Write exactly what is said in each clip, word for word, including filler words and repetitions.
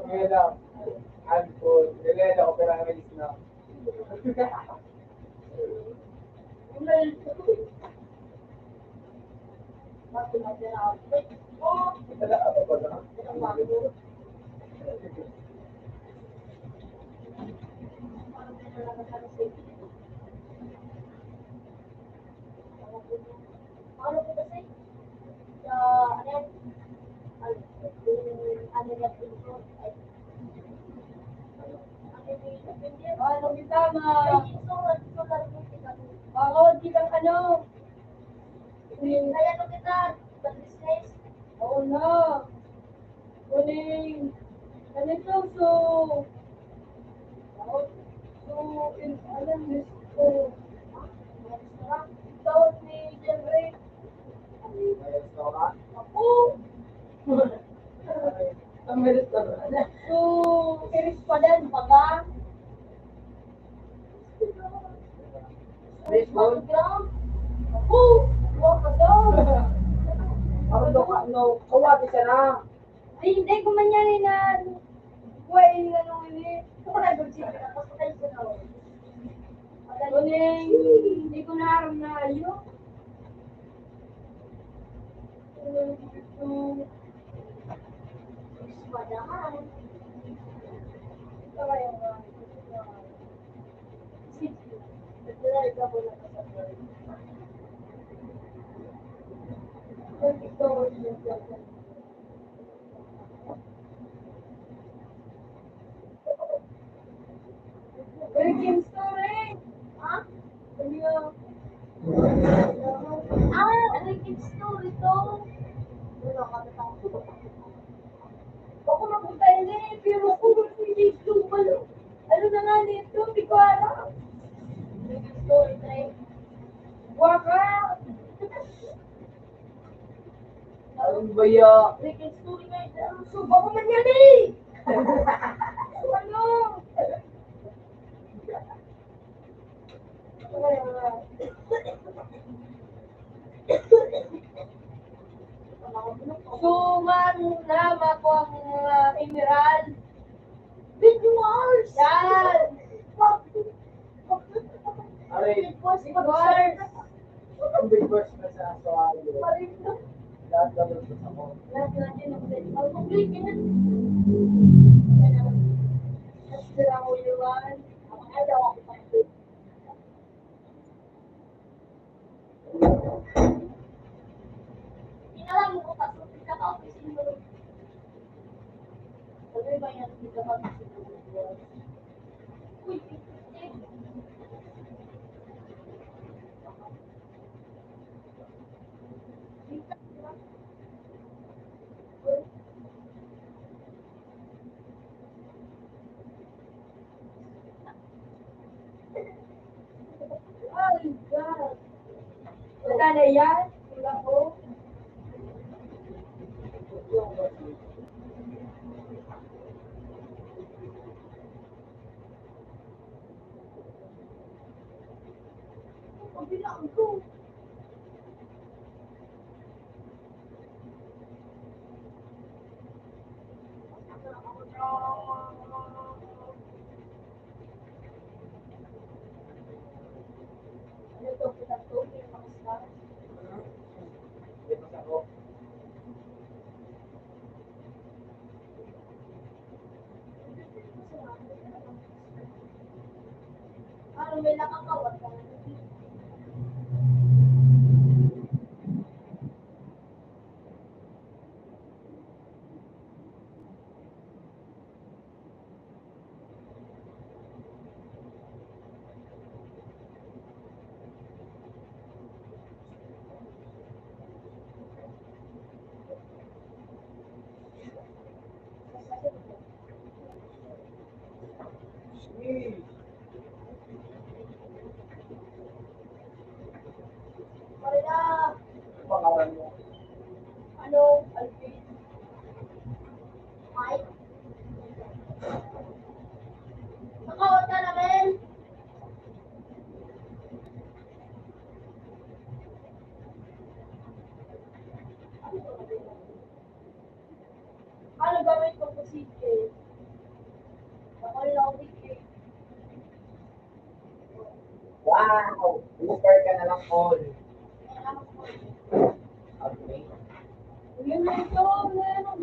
Ngayon lang. Ang po, nilala ko, pero ang release na. Ano kita, ma? Bakit di kang ano? Kaya ano kita, business? Oo na. Kuning, ganito, so, so, in, alam, gusto ko, tawag ni Jeffrey. Ako. Ang may restaurant. So, iris pa din, baga. Baseball? Oh, wow, ka daw. Parang daw ka, no? Kawati siya na. Ay, hindi ko man yan eh, na, buhay yung ano, eh. Ako na, good siya. Tapos, patay siya na, oh. Kuning, hindi ko na aram na ayo. Kuning, ito. Madahan. Ito kaya nga. Breaking story! Ha? Ano yun? Ah, breaking story to. Wala ka na. Ako mapunta ini, pero kung hindi ko, ano, ano na nga nito, di ko alam. Story time. Waka! Ano ba ya? Breaking story nga ito. So, baka man yan eh! So, ano? So, man, na, mako ang, ah, emerald. Big wars! Yan! Aray. Big wars! Big wars! Ang big wars na sa aso, ayo. Lahat na lang sa sakot. Lahat na yun, ang big wars. Ang big wars! Yan ang, ang sira ko yun. Ang ayaw ako pa. Ay, God. Wala na yan. Wala ko. Ang bilang ko. Parang may nakakawat ka na. Wow! Uber ka na lang, Paul. Okay. Yun na ito, meron.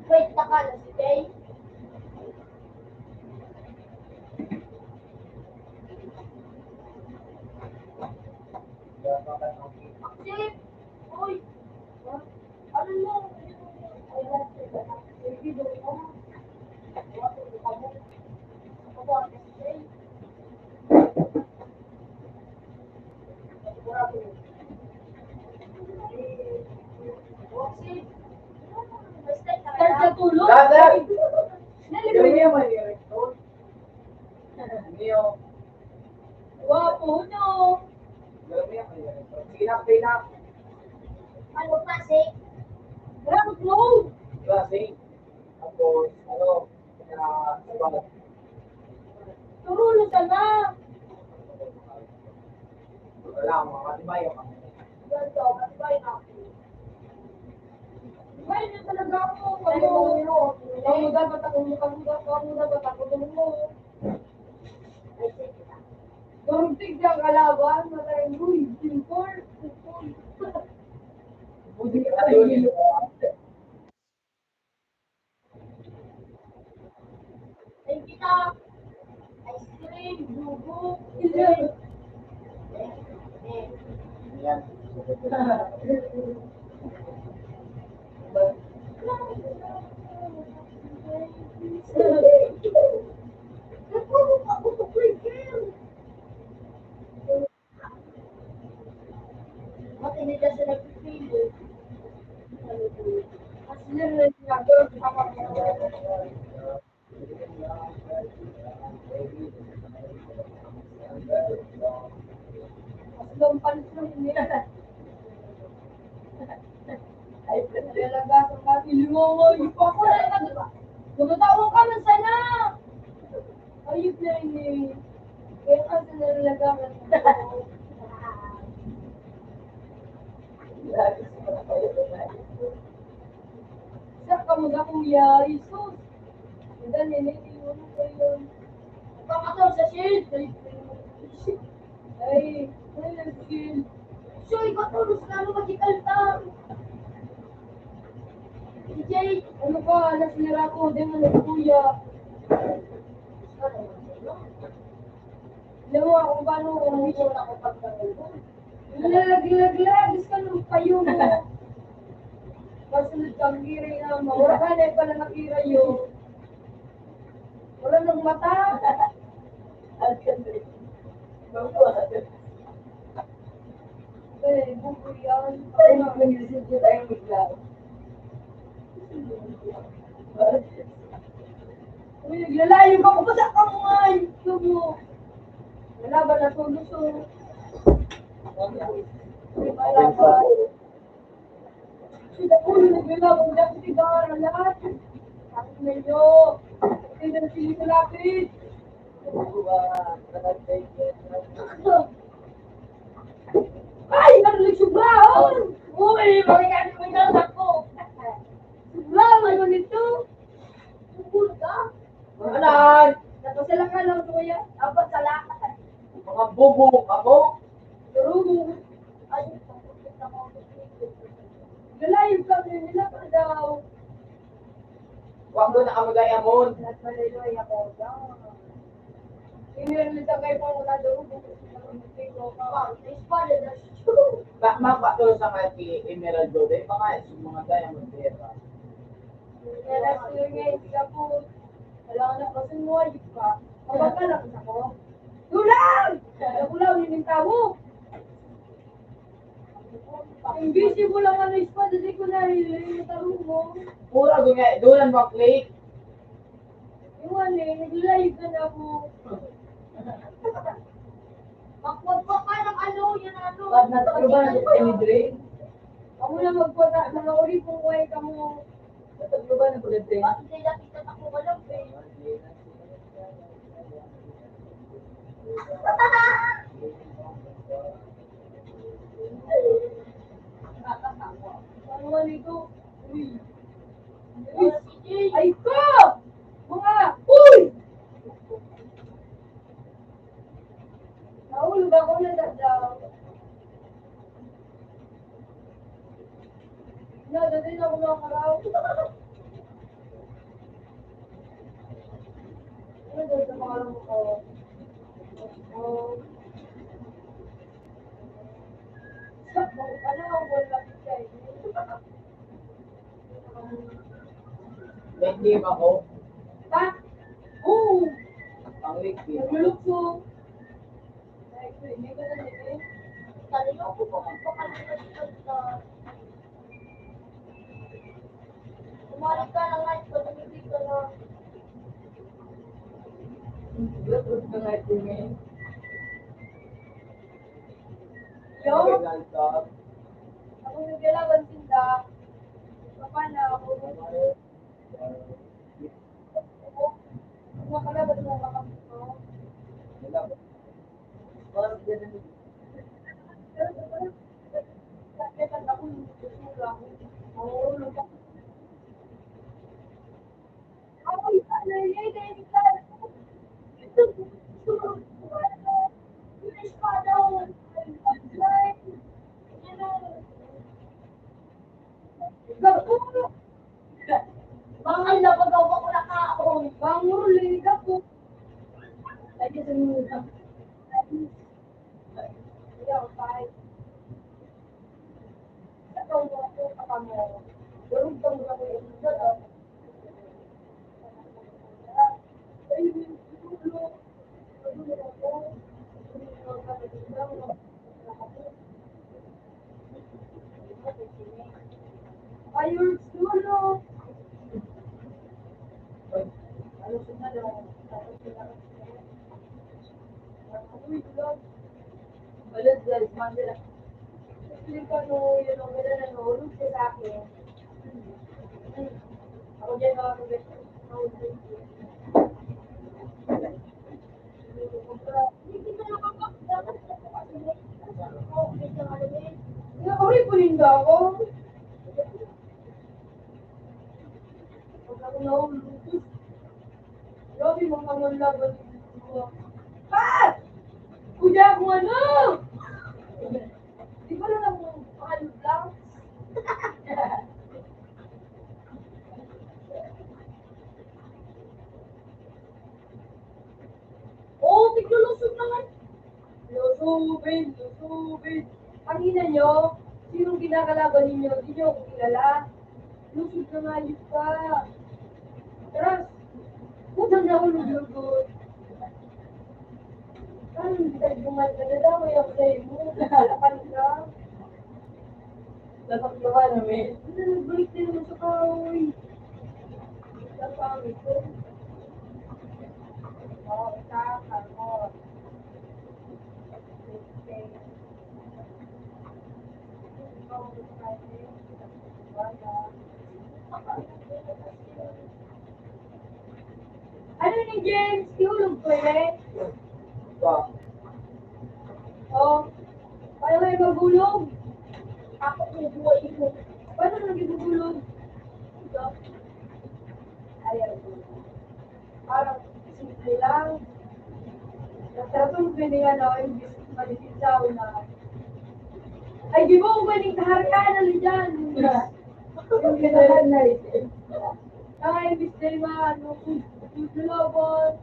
Wait, taka na si Jay. Uy! Ano mo? Nagkatulog? Brother! Nalibay niya man yung Mio. Gwapo, no? Sige na, play na. Ano pa, si? Ground flow. Diba, si? Tapos, ano, na, diba? Turulo siya na. Wala, mga matibay, mga matibay. Ganito, matibay na. Matibay na talaga ako. Kamu, kamu dapat ako, kamu dapat, kamu dapat ako, kamu. Dormig na kalaban, matay, uy, simple, simple. Buti ka tayo, yun. Ay, kita. Ice cream, bubo, ilan. Aslong panslong niya. Ay, talaga, sa pati lumawa, yung pa ko na lang. Magkatawa ka man sana. Ayun na yun eh. Kaya ka sa nalalagan. Sa kamuda, kuya, Jesus. Ang ganyan, eh, yung ano ba yun? Pakator sa shield. Ay, ay, shield. So, ikaw, Paulus, lalo magikalta. D J, ano ka, alas ni Rato, di mo nagkuya. Alam mo kung paano kung mission ako pagdating mo. Nalaglag-lag, gusto nung payo mo. Kasunod kang giray na, mawala na yung pala nakirayo. Wala nang mata. Ang ganda. Bago. Eh, buko yan. Ay, nagsisip ko tayo bigla. Uy, naglalayo ka, kumasa ka mo nga, YouTube mo. Wala ba natulog, oh? Wala ba? Sila po yung nagbilang, ang dati tigara lahat. Sabi ninyo, hindi na sila malapit. Ay, narinig sobra, oh! Uy, mga yan, mga anak ko. Sobra, may ganito. Sobra ka? Anan? Tapos sila ka lang, kuya. Apat sa lahat. Mga bobo, abo? Durugong. Ay, Galayo kami nila pa daw. Wa ko na kamo diamond. Nagpalaloy ako daw. Hindi na nila kay pang wala daw. Wow, may espada na siya. Ba, magpatuloy sa mga si Emerald Gold, eh, mga, mga diamond, di ba? Kaya na sila ngayon, sila po. Wala ka na, kasi mo, di ba? Kapag ka lang sa ko. Dulang! Wala ko lang, yung tao. Imbis mo lang ano, espada, di ko na yung taro mo. Pura ko nga, dulan mo, click. Yung ano, eh, nag-live na ako. Makwag pa ka ng ano, yan ano. Pag natalo ba, nag-, ano, drain? Ako Magpata, mga uri kung way kamo. Tatlo ba na pala, te? Bakit kaya kita ako walang, eh? Ano man ito? Uy. Uy. Ay, ko! Mga, uy! Nahulog ako na dadaw. Na, dadaw na ako nakakaraw. Ano daw sa mga alam ko? Oh. Ano ang wala sa inyo? May game ako. Ta? Oo. Pang-week game. Naglulukso. Ay, hindi ko na din eh. Kanina ko pa magpapalitan ka. Kumari ka na nga, ipag-ibig ka na. Good, good ka nga, Jimmy. Yo. Ako yung galaban sinda. Papa na ako. Nakalaban mo ba kami ko? Parang ganun. Bakal na pag-awa ko na kaon. Bangurli ka po. Lagi sa mga. Ayaw, bye. Sa pangwa ko, kapag mo, durog ka muna ko yung isa, ah. Ay, yung ulo. Ayun, sulo. Ano, sulo. Tapos sila. Uy, tulog. Balad, guys, mandala. Explica no, yun ang wala na nahulog siya sa akin. Ako dyan, mga pag-, Ay, ako rin, pulinda ako. Pag ako nahulog, grabe, mga manlaban. Ah! Kuya, kung ano? Di ba lang ako, ano lang? Oo, tiglulusog na nga. Lusubin, lusubin. Ang ina nyo, sinong kinakalaban ninyo? Di nyo ako kilala. Lusog na nga, yun pa. Tras, putang na ulo, lugod. Ano, hindi tayo bumalik na nadamay ako sa imo. Kapan ka? Dapat naman, ame. Ano, nagbalik na naman sa kahoy. Sa pangit ko. Oh, isa, kalmot. Ano ni James? Ihulog ko eh. Ba? Oh. Paano kayo maghulog? Ako po buhay ko. Paano naging maghulog? Ito. Ayaw. Parang simple lang. Nagtatong pwede nga na, imbis malipit sa una. Ay, di ba, umaling kaharian, ano dyan? Yung ginahan na eh. Ay, imbis na yung mga, ano, food, food lobos.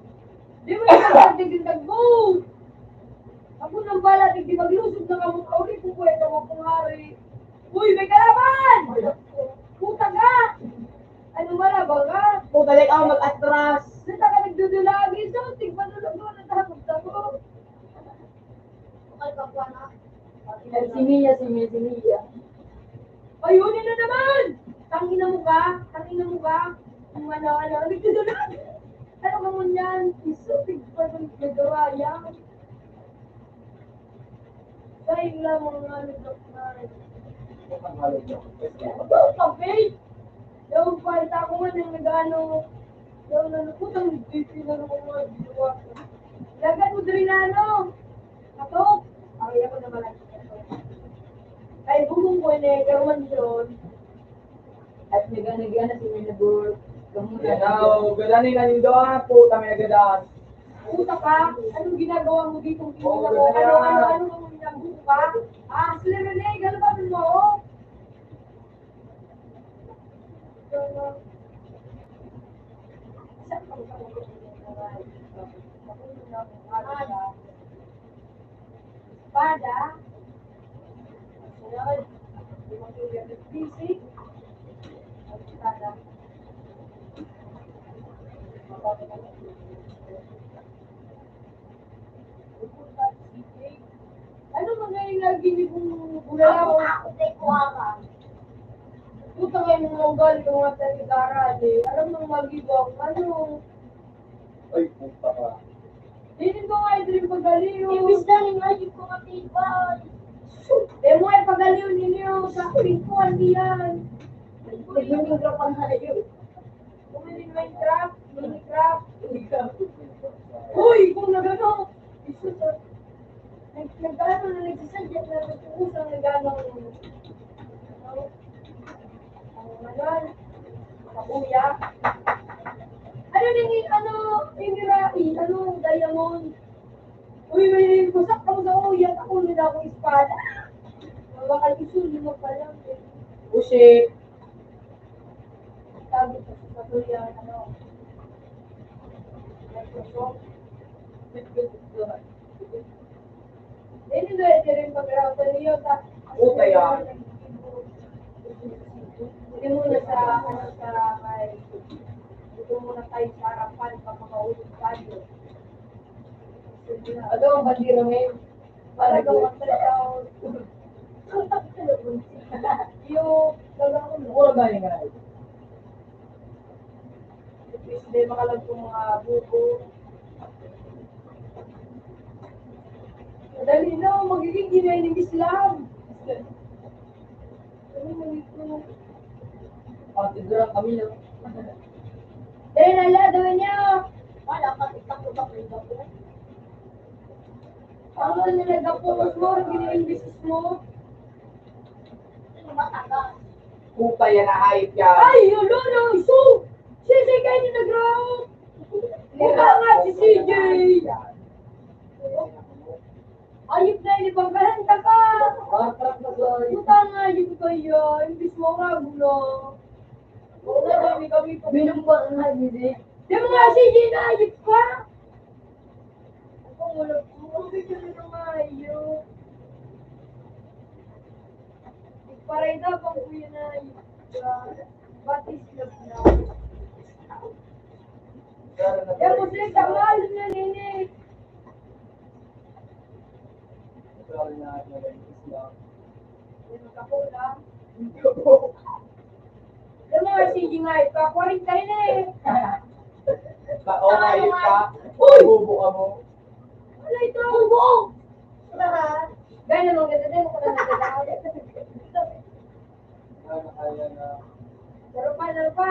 Di ba, yung mga tigil nag-vote? Ako nang bala, tigil maglusog na kamo, kauli ko, kuya, sa mga panghari. Uy, may kalaban! Puta ka! Ano ba na, banga? Kung balik ako mag-atras. Saan ka nagdudulagi? So, tigpanulog mo, natakot ako. Ay, kapwa na. Ay, si Mia, si Mia, si Mia. Ay, yun na naman! Tangina mo ka? Tangina mo ka? Kung ano, ano, nagdudulagi? Ano ka mo niyan? Iso, tigpanulog, nagduraya. Sayang lang mga nagdakman. Ikaw, kape? Daw, panta ko man ang nag-ano, daw nalukot ang dito na ko mga ginawa ko. Lagan mo diri na ano? Ato? Ay, ako naman ang Kay bugong ko na karuman yun. At nagana-gana si Minabur. Kamu Yan na. Daw, gadanin na nindo, ah, puta may agadan. Puta ka? Anong ginagawa mo dito? Oo, Ano, ganyan. Ano, ano, ano, ano, ano, ano, ano, Ah, sila na, Ney, gano'n ba mo? Espada. Sunod. Basic. Espada. Ano man ngayon lagi ni kung gulalaw? Ako, ako, kay kuha ka. Puta kayo ng mga ugali ng mga taga-aral eh. Alam mo, magigaw, ano? Ay, puta ka. Dili ko nga ito yung pagaliw. Imbis na rin nga yung mga tibay. Demo ay pagaliw ninyo sa pintuan diyan. Nagmimigra pa nga yun. Bumili Minecraft, Minecraft. Uy, kung nagano, Jesus, ah. Nag-, nag-ano na, nagsasadya na, nagtuusang nagano, ano, ang manual, kabuya. Ano na ni, ano, yung ira-, ano, diamond? Uy, may basak ako sa uyan, ako nila akong espada. Mabakal isun, yung magpalang, eh. Usi. Sabi ko sa kuya, ano, Microsoft. Then, hindi, hindi rin pag-raw sa niyo, ta-, Puta yan. Hindi mo na sa, ano, sa may, dito muna tayo sa harapan, baka mahulog tayo. Ano ang bandera ngayon? Para gawang sa tao. Yung, gagawin mo. Mura ba yung ganun? Hindi makalag kung mga buko. Madali na, magiging ina ng Islam. Ano mo ito? Pati dura kami, no? Dahil ang lado niya. Wala ka, tiktak ko ba kayo ba po? Ano na nagkapulos mo? Ang giniimbis mo? Puta yan, hayop yan. Ay, yun, no, no, iso! Sisi kayo ni Negro! Puta nga si C J! Ayop na, inibanggahan ka ka! Puta nga, ayop ka yan! Imbis mo nga, gulo! Wala kami, kami pa. Minumba nga, hindi. Di mo nga, C J, na ayop ka! Ako, wala po. Ang picture na nga, ayop. Paray na, pang kuya na, ayop ka. Batis na po na. Yan po, sila, tangal na, nini. Sorry na, sorry na. Yan, kapula. Yung mga sige nga, ito, kwarenta yun eh. Ba, oh, ayun ka. Uy! Bobo ka mo. Wala ito. Bobo! Gaya mo, ganda din, ganda din. Ano, kaya na. Laro pa, laro pa.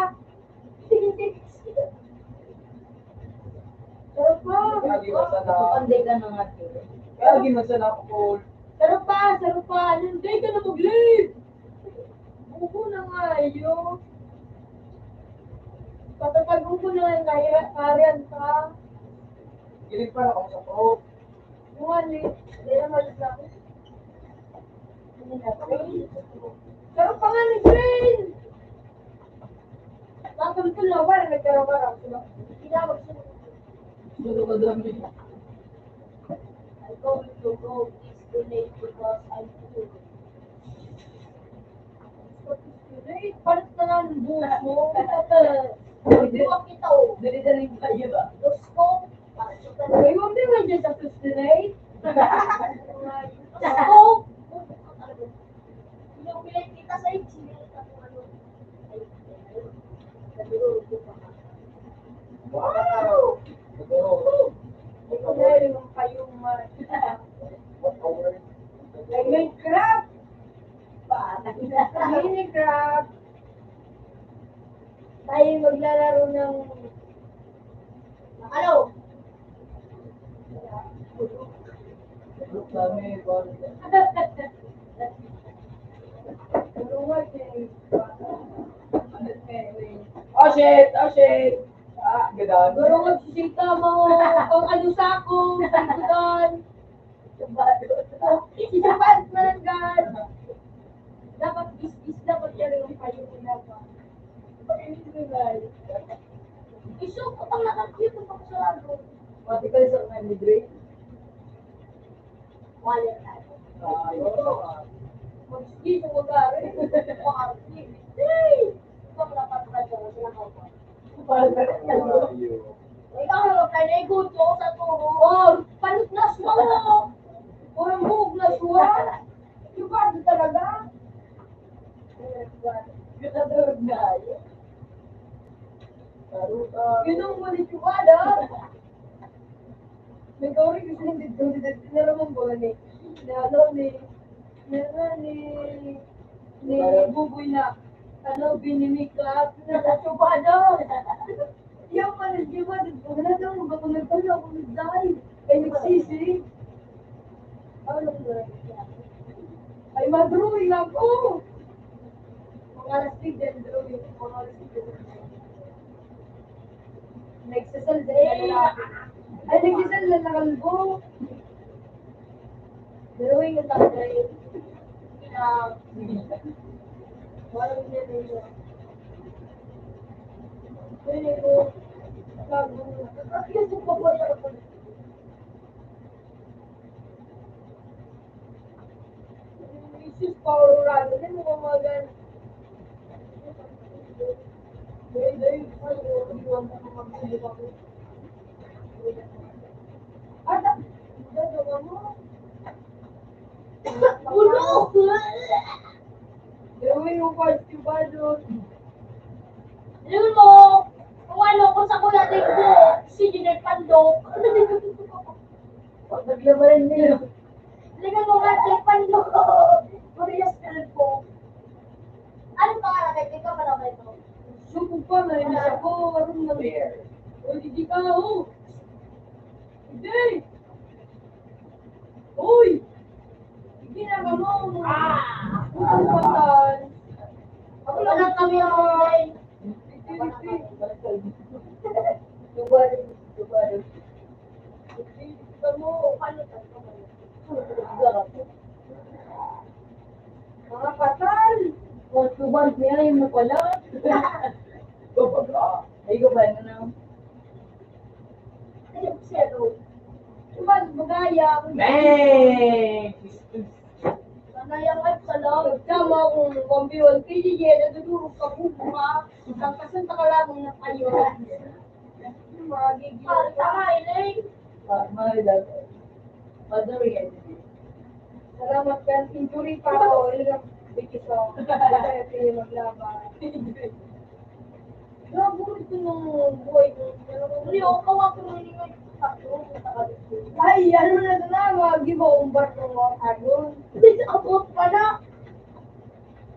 Laro pa. Lagi mo sana. Panday ka na nga, tito. Lagi mo sana ako, Paul. Laro pa, laro pa. Nanday ka na mag-leave. Buko na nga, iyo. Patatago ko na nga, kaya, kariyan pa. Giling pa ako sa pro. Yung ano, hindi na malis na ako. Hindi na ako. Pero pa nga ni Green! Tatultol na ba? Nagkaraw-karaw sila. Tinawag sila. Sunog ang dami. I'm going to go please donate because I'm poor. Palit na nga ng buhok mo. Hindi ko kita, oh. Dali-dali tayo, ah. Diyos ko. Ay, huwag din nga dyan sa Tuesday night. Diyos ko. Yung pinagkita sa inyo, ano. Wow! Hindi ko na rin ang kayuman. Ay, Minecraft! Patay. Minecraft. Tayo maglalaro ng, ano? Oh shit! Oh shit! Ah, gadaan. Gurungot si Sita, mga pang-alusa ko, sa likodan. Isabad na lang, God. Dapat bis-bis, dapat yan yung payo ko dapat. Pag-inis mo, God. Isok ko pang nakakita pa ko sa lago. Pati ka sa mga libre. Wala na. Ah, yun. Mag-ski sa lugar, eh. Mag-ski. Hey! Ito ang dapat na siya, sila ko. Ikaw na magkaligo, tiyo sa turo. Oh, panit na suwa mo. Kurang buhok na suwa. Yung ba, di talaga? Yung nadurog na, eh. Yun ang ulit yung wala. Nagkauri ko sa hindi ko, hindi ko, na naman po, ni, na, ano, ni, na, na, ni, ni Buboy na, ano, binimik ka, na, na, chubado. Yung pala, di ba, di ba, wala daw, baka nagtalo ako, nagdahil. Ay, nagsisi. Ano, ay, madrawing ako. Mga alas tig, drawing. Mga alas tig, drawing. Nagsasal sa lalaki. Ay, nagsasal na nakalbo. Drawing ang tatay. Ina-, walang niya na yun. Pwede ko. Sabi ko, "At least, magpapaya ako." Jesus, Paolo Rago, ano mo mga gan-, Dahil, dahil, ano, iwan ka ng mga ako. At, dito ka mo. Ulo! Gawin mo pa, estibado. Alam mo, kung ano, kung sa kuya, tingko, sige, nagpandok. Pag naglabayan niya. Tingnan mo nga, nagpandok. Parehas ka lang po. Ano pangalan? Ikaw pala ba ito? Suko pa, may isa ko, ano na. Uy, di ka, oh. Hindi. Uy! Hindi na ka mo. Ah! Utang patay. Ako lang kami ang patay. Tubad, tubad. Hindi ka mo. Mga patal. Month to month niya, yun na pala. Babaga. Ay, gabay na na. Ay, zero. Tuwag, bagayang. Bang! Bagayang at salam. Tama akong pambiwal. Kaya di yan, nadudurog ka, bubuka. Tangkasan ka lang ng ayon. Magiging. Ah, tama, Elaine. Ah, mahal lang. Madali yan. Salamat kan injury pa ako. Yun ang biggest ako. Kaya pili maglaban. Grabe ko ito ng buhay ko. Hindi ako kawa ko nung hindi ko. Ay, ano na ito na? Mag-iba akong barko ng mga ayon. Abot pa na.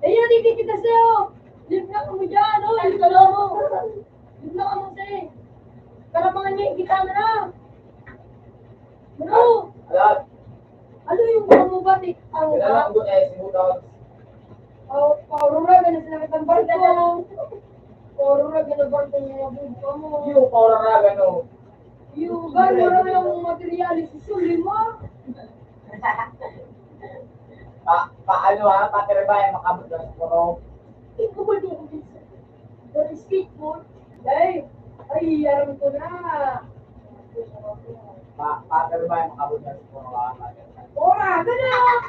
Eh, yan, hindi kita sa'yo. Live na kami dyan, oh. Live na mo. Live na kami sa'yo. Karapangan niya, kita na na. Ano? Alam. Ano yung mga mabati? Ang Kilala ko doon eh, si Budogs. Oh, paurura, ganun sila kitang barko. Paurura, ganun barko yung mga bubuka mo. Yung paurura, ganun. Yung gano'n na lang ang materyales, isuli mo. Pa, pa, ano ha, patirbayan, makabot lang sa puro. Ikaw ba doon? Dari skateboard? Ay, ay, aram ko na. Pa, patirbayan, makabot lang sa puro, ha? Ora, gano'n!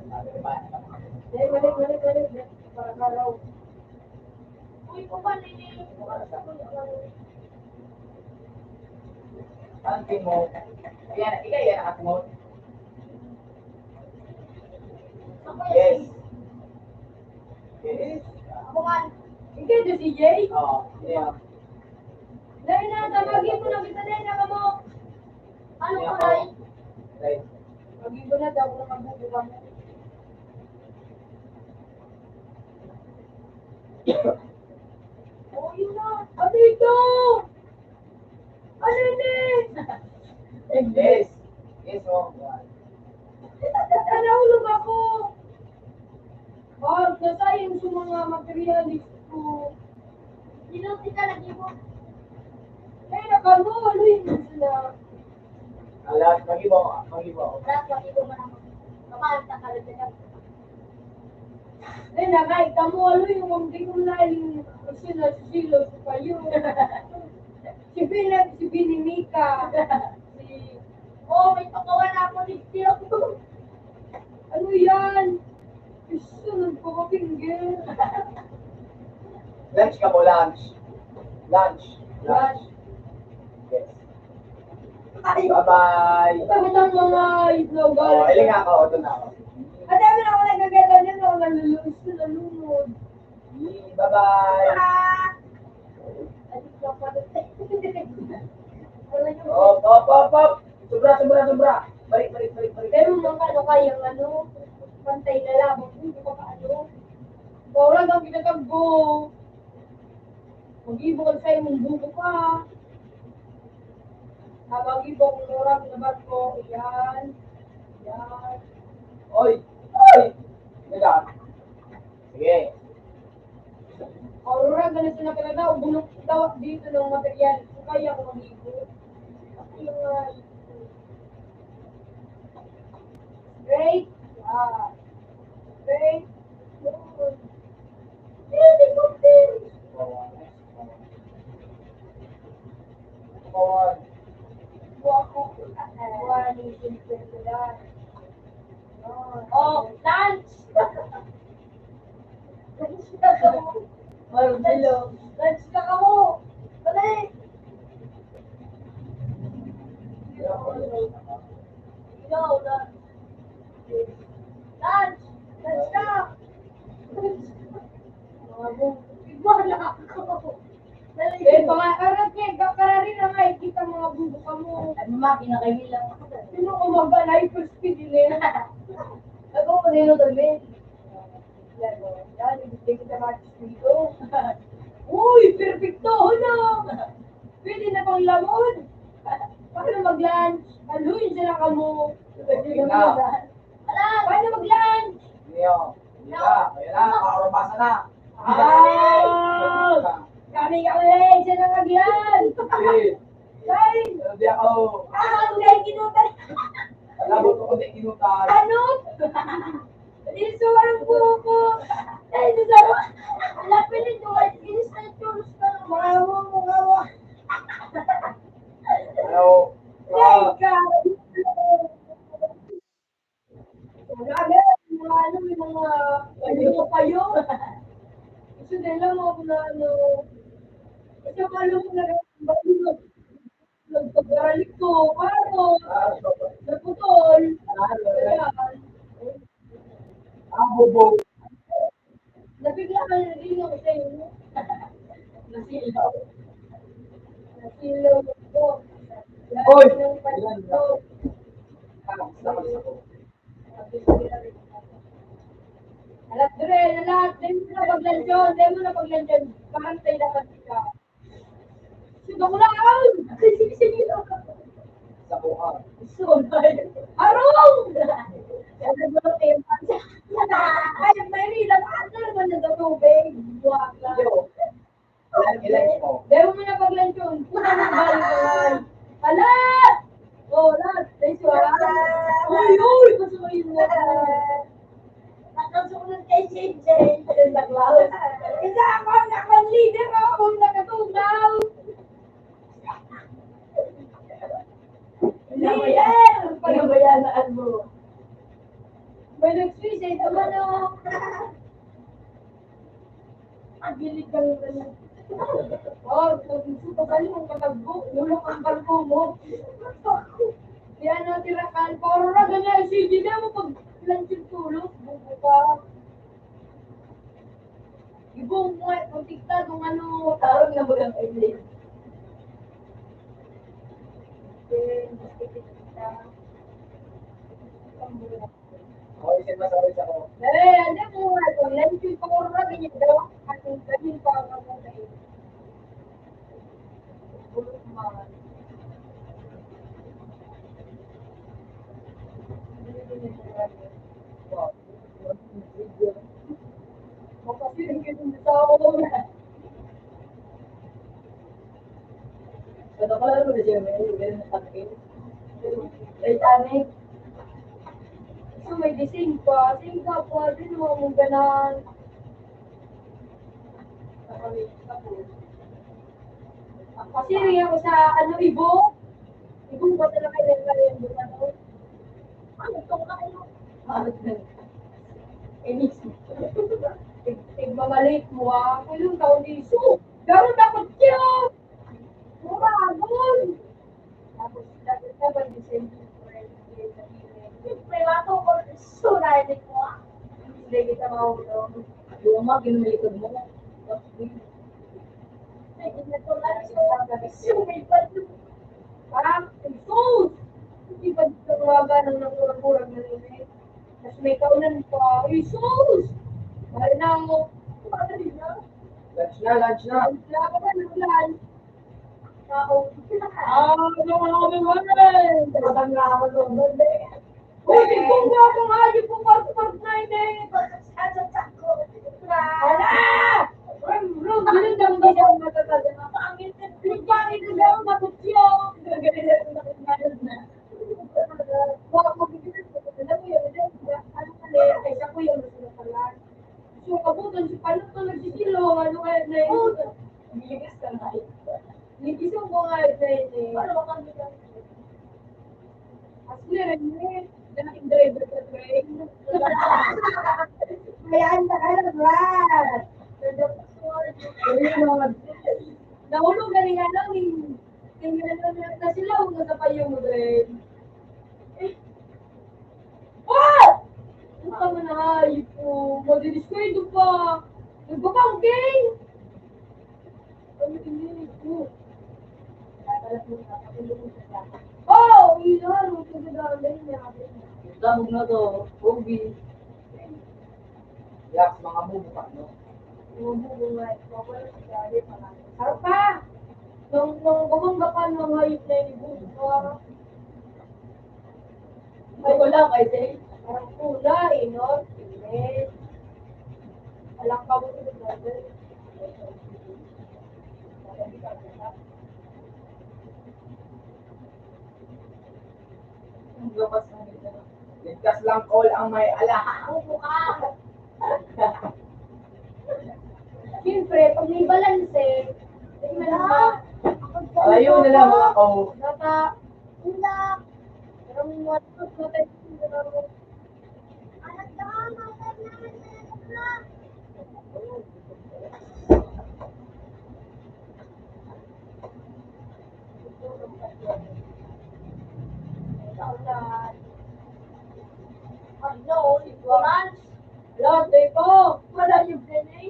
Patirbayan, makabot. Ay, balik, balik, balik. Para karaw. Uy, kuman, nini. Ang mo. Yan, ikaw yan, at mo. Yes. Yes. Kuman. Ikaw na si Jay? Oo, yeah. Dahil na, tawagin mo na kita, dahil na kamo. Ano ko, Ray? Right. Pag-ibo na daw kung mabubuka mo. Oh, yun na. Ano ito? Ano ini? Yes. Yes, oh. Nahulog ako. Wag, nasayang sa mga materialis ko. Sinuti ka lagi mo. Eh, nakamo, ano yun sila? Alas, mag-iba, mag-iba. Alas, mag-iba mo na. Kamahal ka ka rin. Eh, nakay, kamo, ano yung mga di ko na yung sila, sila, sa kayo. Si Philip, si Binimika, si... Oh, may pakawan ako ni Philip. Ano yan? Gusto nagpapapinggil. Lunch ka mo, lunch. Lunch. Lunch. Yes. Ay, bye-bye. Sabi ng mga itlog. Oh, iling ako, ito na ako. Ang dami na ako nagagalaw niyan, ako nalulungis na nalunod. Bye-bye. Op, op, op, op. Sobra, sobra, sobra. Balik, balik, balik, balik. Pero mga ano kaya, ano, pantay na lamang. Hindi ko pa ano. Ikaw lang ang ginagagbo. Mag-ibo ka sa imong buko ka. Mag-ibo kung murag na barko. Yan. Yan. Oy! Oy! Teka. Sige. Aurora, ganito na talaga, bulok daw dito ng material. Kaya ko mag-ibo. Yung, ah, straight. Ah. Straight. Yun. Helicopter. Wow. Wow. Oh, lunch! Marcelo. Lunch na kamo. Dali. Ikaw, lunch. Lunch. Lunch na. Mga bu-, wala ako. Dali. Eh, mga karag eh, kakarari na nga, ikita mga bubo ka mo. Ano, makina kayo lang. Sino ko magbalay, first speed yun eh. Ako, kanino to, men? Yan, o. Yan, ibigay kita mga dito. Uy, perfecto, no? Pwede na pang lamon. Paano mag-lunch? Aluin siya na kamo. Pwede na mag-lunch. Paano mag-lunch? Iyo. Iyo. Ayan na, paurabasa na. Ah! Kami, kami, siya na mag-lunch. Eh. Ay! Pero di ako. Ah, ang dahil kinutan. Alam mo, kung di kinutan. Ano? Di sa warang buko. Dahil sa warang. Lapin nito, ay, inis na ito, gusto. Mukha mo, mukha mo. Ano? Ay, God. Grabe, mga ano, may mga, may mga payo. Gusto nila mga, mga ano, kasi mga lumang na, nagpagkaralit ko, parang, naputol. Ayan. Ah, bobo. Nabigla ka na rin ako sa'yo, no? Nasilaw. Nasilaw ko. Hoy! Ilan ba? Ah, basta, basta ko. Alat dire, alat. Dahil mo na paglandiyon, dahil mo na paglandiyon. Parang tayo dapat ka. Suga ko lang! Sige, sige. Sa buhang. Sugay. Harong! Ay, may ilang atal man yung tubig. Buwak lang. Yo. Ilan, ilan mo? Dahil mo na paglandiyon. Puta na balik ka lang. Alat! Oh, alat. Thank you, ah. Uy, uy! Gusto ko yung mga Nakasulat kay J J. Isa ako, ako ang leader, ako ang nakatunaw. Leader! Pinabayaan mo. May nag-suicide naman, oh. Ang gilid kami ganun. Oh, pag gusto ka ganun, ang katagbo, ulok ang barko mo. Di ano, tira ka, para ganyan, sige na mo pag lansin tulog, bubo ka. Ibong mo, eh, kung tikta, kung ano, tarong na bagang kayo. Okay, gusto kita. Ang buhay. Ako, isin masabi sa ko. Eh, ano mo nga ito? Yan yung pangurag, ganyan daw. At yung Oo. Kada klaro na siya, may ganun sa akin. Titanic. So, may gising pa. Sing ka pa, din mo mong ganan. Kasi rin ako sa, ano, Ibo. Ibo ba talaga yung kaya yung ano? Ano itong ano? Inis. Tig-, tigmamalik mo, ah. Kulong ka, uliso. Garo takot siya. Mura, agol. Tapos, dapat ka ba, December, February, March, April, May, June, July, di ko, ah. Hindi kita mahulog. Yung mga ginulikod mo. Ay, hindi na to lang siya. Yung may bato. Ah, Jesus! Hindi ba ito mga ganang nagurag-urag na nila eh? Tapos may kaunan pa. Jesus! Mahal na ako. Mahal na. Lunch na, lunch na. Lunch na, ako ba, lunch? Tao. Ah, ano, ano, ano, ano, eh? Matanda ako doon. Uy, tingkong nga akong hayop kong part-part na ini. Ala! Brum, brum, ganun lang din ang matataga. Pangit na, pangit na daw, nakutyo. Ganun lang, ganun na. Wa, magbibigay ko, alam mo yun, ano, ano, ano, ay, siya po yung mas matalas. So, abutan si Panot na nagsisilong, ano kaya na yun? Ligas ka na. Ligas yung mga ito, eh. Ano ba kami ka? As clear, ano eh? Dating driver sa train. Kaya ang tagal, Brad. Nahulog na rin, ano, yung, yung, ano, na, na sila, huwag na sa payong mo, Dre. Eh, ah! Puta mo na, hayop ko. Madidiskwento pa. Nagbabangking! Ano ini? Oh. Oh, ilan? Ang ganda na niya. Tabog na to. Ubi. Yak, mga bubo pa, no? Mga bubo nga, ito. Wala si Daddy, pala. Harap ka! Nung, nung gumangga pa, nung hayop na ini, bubo ka. Ay, wala, kay Zay. Parang kulay, no? Sige. Walang kabuti ni Brother. Ang gapas ng ito. Ligtas lang, Col, ang may ala. Siyempre, pag may balanse, tingnan mo. Ayaw na lang, mga Col. Baka, Ula. Parang mga matay. Ano, insurance? Lahat na ito. Wala yung P N A.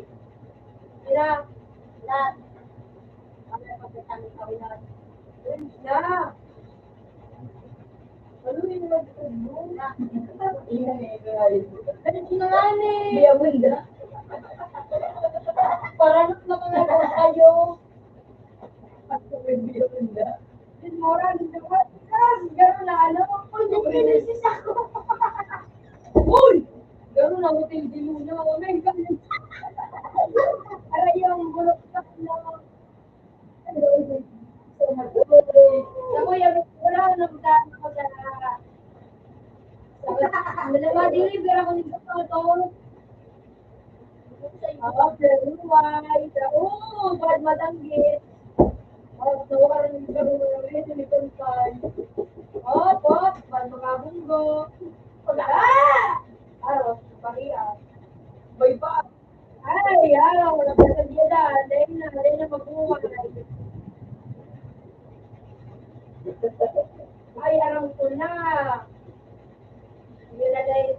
Sila. Lahat. Ano yung pagkatanggal kami na? Yun na. Ano yung nagtagbo? Dali ko na nga ni. Biya mo na. Parang na mga kayo. At kung may biya mo na. Din mo rin, di ba? Kasi gano'n na ano, kung yung pinisis ako. Uy! Gano'n na, hotel di mo na. Aray, yung bulok na. Ako yung wala na magdaan ako sa, sa, wala, ma-deliver ako nito sa motor. Ah, pero why? Oo, bad matanggit. Oh, so, parang yung gano'n mo yung reason ni Kumpay. Oh, po, bad makabunggo. Ah! Aros, pariya. May ba? Ay, araw, wala pa sa gila. Dahil na, dahil na mabuhay. Ay, aram ko na. Yun na, dahil.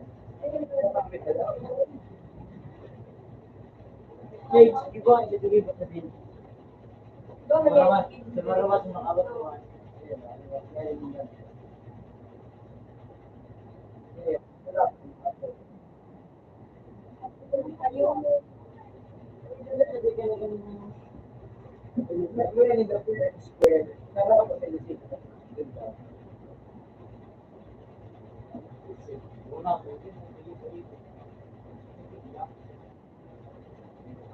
Hey, iba, ito, iba, sabihin. Ito, mali. Marawas, sa marawas, mga abot ko.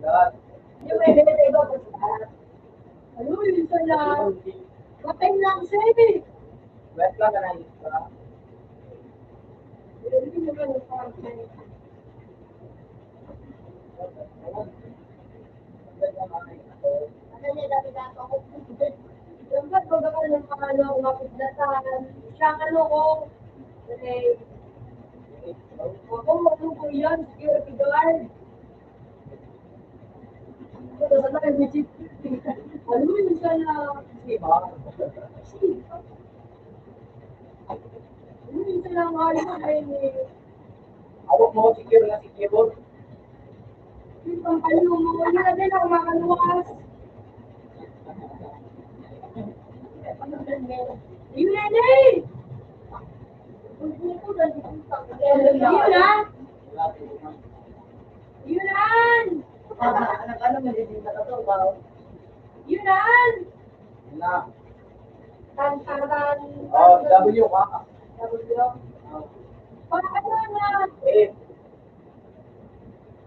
Yung may ganito iba po sa. Ayun, yun sa na. Patay lang siya eh. Wet lang ka na isa. Hindi mo ka nagpapagay. Ano niya, dami na ako. Dapat baga ka ng pangano, umapit na sa, siya ang ano ko. Okay. Ako, ano ko yan? Security guard. Ano yun siya na, di ba? Ano yun siya? Lang, ay, ay, ay. Hawak mo, secure na secure. Yung pampalyo mo, yun na din ako makaluwas. Yun na din! Yun na! Yun na! Ano, ano, malilita ka to, wow. Yun na! Yun na. Tan, tan, tan. Oh, W ka. W. Paano na? Eh.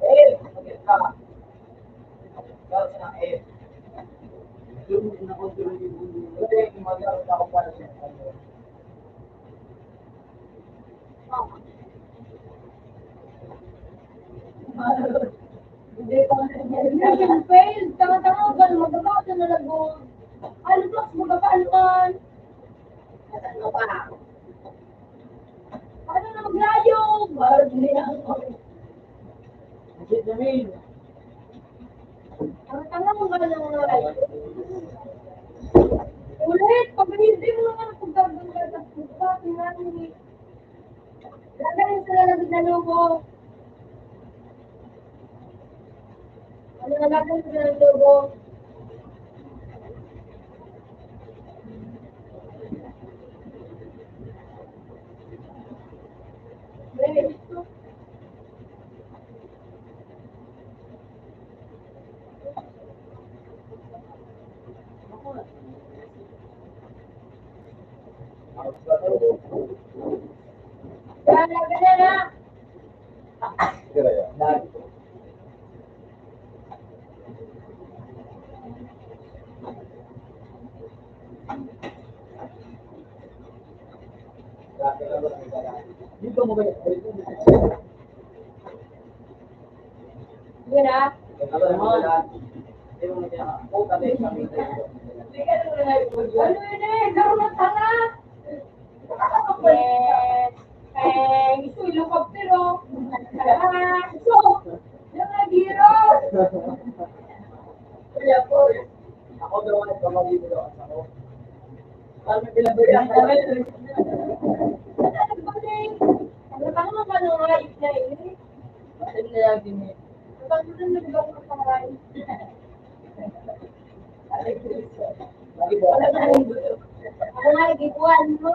Eh, bakit ka? Ikaw sa eh. Hindi, mag-aaral ako para sa Mission failed. Tanga-tanga ka, magkakato na lagot. Ano, Flax, magkakaluan? Saan ka pa? Ano na maglayo? Bakit hindi ako? Bakit namin? Tanga-tanga ka na nga. Ulit, pag hindi mo naman ang pagkaganda sa pupa, tingnan mo eh. Lagay sa lalagyan na logo. Ano na lagay sa lalagyan na logo? Wait. Yun ah. Ano yun eh? Garo na tanga! Yes. Thanks. Uy, helicopter, oh. Ah, so, yung nagiro. Kaya po, ako daw ang pamangito daw ako. Kami pinabayaan kami. Ano ba, eh? Ano ba naman, ano nga, eh? Bakit kaya gini? Ang pagkakas ng lugar ko sa bahay. Ako nga, gibuan mo.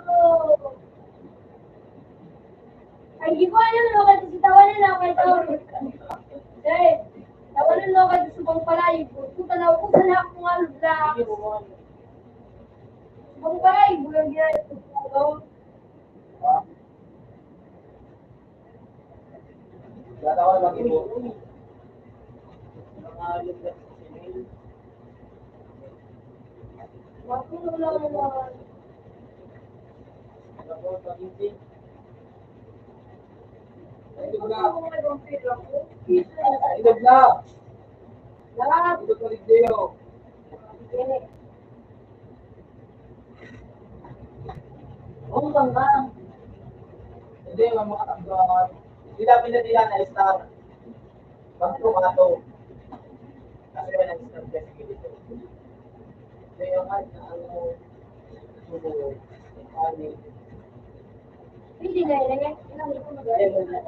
Ay, gibuan mo, no? Kasi tawanan na, kay Tauri. Eh, tawanan mo, kay subang palay. Puta na, puta na ako nga, lugar. Subang palay, bulang yan. Datawan mag-ibo. Mga lugar sa Sinil. Wapo na lang naman. Ano po, pag-ibig? Ay, di ko na. Ay, di ko na. Lahat. Di ko na. Oo, bangka. Hindi, mga mga takbuhan. Hindi namin natira na star. Bangko ka to. Kasi may nag-star ka sa gilid. Hindi, yung kahit na ano, subo, ani. Hindi na yun, eh. Hindi na yun, eh.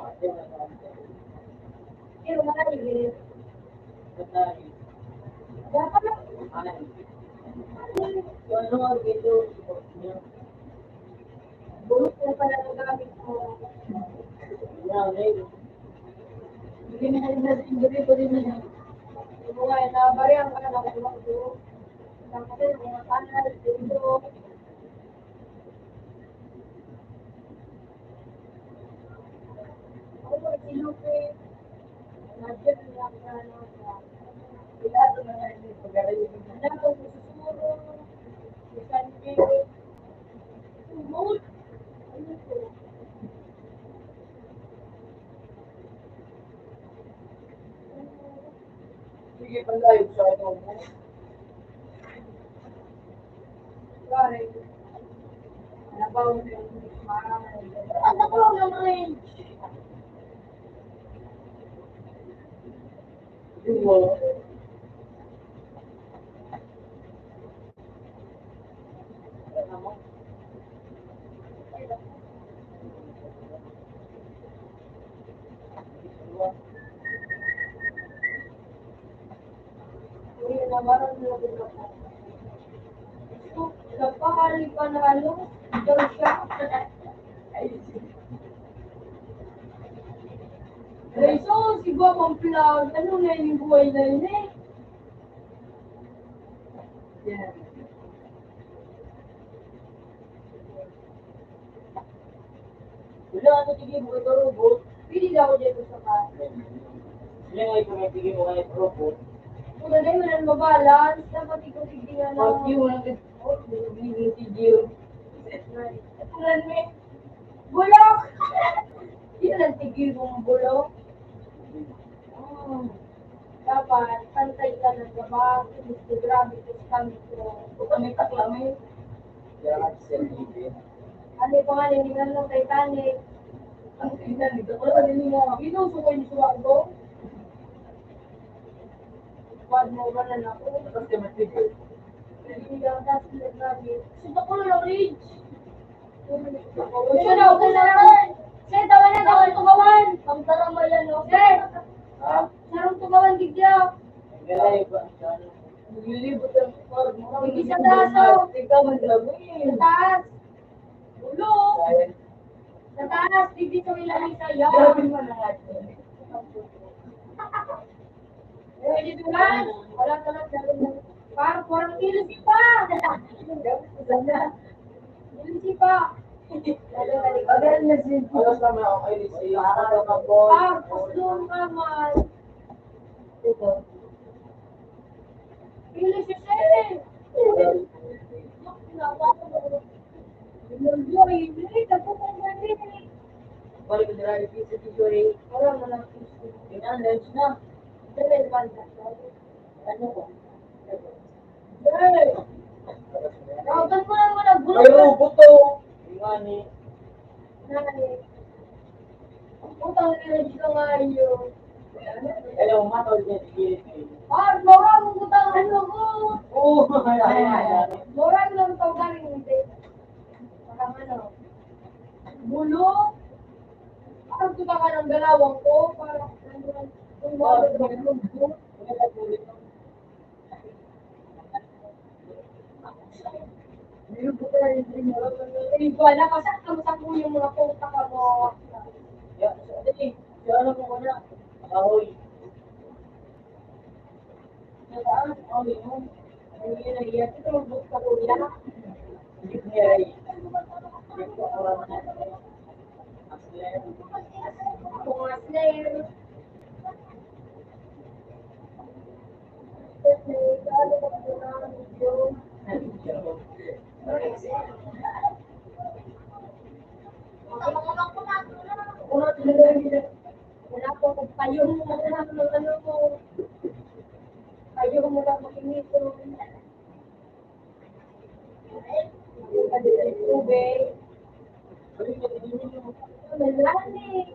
Pero marami din. Dapat, ano, ano, ano, Bulok na pala ang gamit mo. Grabe. Hindi na, hindi na, hindi ko rin na. Yung mga inaabari ang anak ko, tapos yung mga panel, dito. Ako, si Lupe, nandiyan lang sa, ano, sa, wala ko na nga, hindi ko gagawin. Wala ko susuro, si Sandy, Sige, panlayo sa ano mo. Pare, nabaw na yung mga. Ang nakuha ng range. Duo. Parang nilagay ko. Gusto, nagpahali pa na ano, daw siya. Ay, so, si Gwapang Vlog, ano na yung buhay na yun eh? Yan. Wala, ano, tigil mo, ito, robot. Pili na ako dyan sa ka. Yan nga, ito, may tigil mo, kaya robot. Kung ano yun, ang mabalance, dapat ikaw tigil na lang. Pag yun, ang, oh, tigil, tigil. Ito lang, eh. Bulok! Yun ang tigil mong bulok. Mm. Dapat, pantay ka ng gabang, Instagram, ito sa kami ko. Kami pa kami. Kaya nga, sinabi. Ano yung pangalan ni, ano, Titanic? Ang Titanic, ako lang din mo. Ito, suko yung suwa ko. Wag mo, wala na ako. Tapos ka matigil. Hindi lang, tapos na grabe. Suko ko lang, Ridge. Siya na, okay na lang. Siya, tawa na, tawa na, tumawan. Ang tarama yan, no? Sir! Ha? Sarong tumawan, gigya. Ang galay ba? Naglilibot ang card mo. Hindi siya taas, oh. Ikaw, ang gabi. Sa taas. Ulo. Sa taas, dito sa ilang isa, yan. Grabe mo na nga. Pwede doon lang. Wala ka lang, sabi mo. Par, parang ilis pa. Ilis pa. Alam niya si Alas naman ako kay Lizzie. Par, gusto ka man. Ito. Ilis siya eh. Balik ko dira, repeat sa video eh. Wala mo lang. Yan, lunch na. Dali, banda. Ano ko? Dali. Tawagan mo lang mo ng grupo. Ay, robot to. Ingani. Nani? Putang ina, di ka nga iyo. Hello, matol din, sige. Ah, mura mong butang ano ko. Oo, ay, ay, ay, ay. Mura lang tawag galing, hindi. Parang ano, bulo. Parang kita ka ng galawan ko, parang ano, kung mga gagawin mo, bulo. Meron po tayo yung dream. Ay, wala, masak ka, masak mo yung mga puta ka mo. Ya, dali. Ya, ano po ko na? Ahoy. Diba? Ahoy mo. Ano yun, nahiya? Ito, magbukta ko yan. Hindi ko niya, ay. Ako nga, sir. Wala po akong payong. Ano mo? Payong mo lang makinito. Tubig. Wala ni.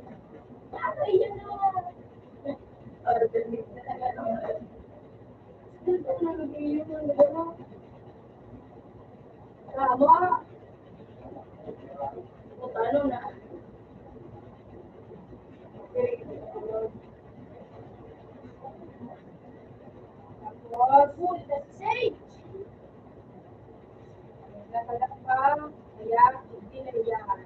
Ano yun, no? Tama. Paano na? Tapos, sage. Nagkakalat pa, kaya hindi na iyahan.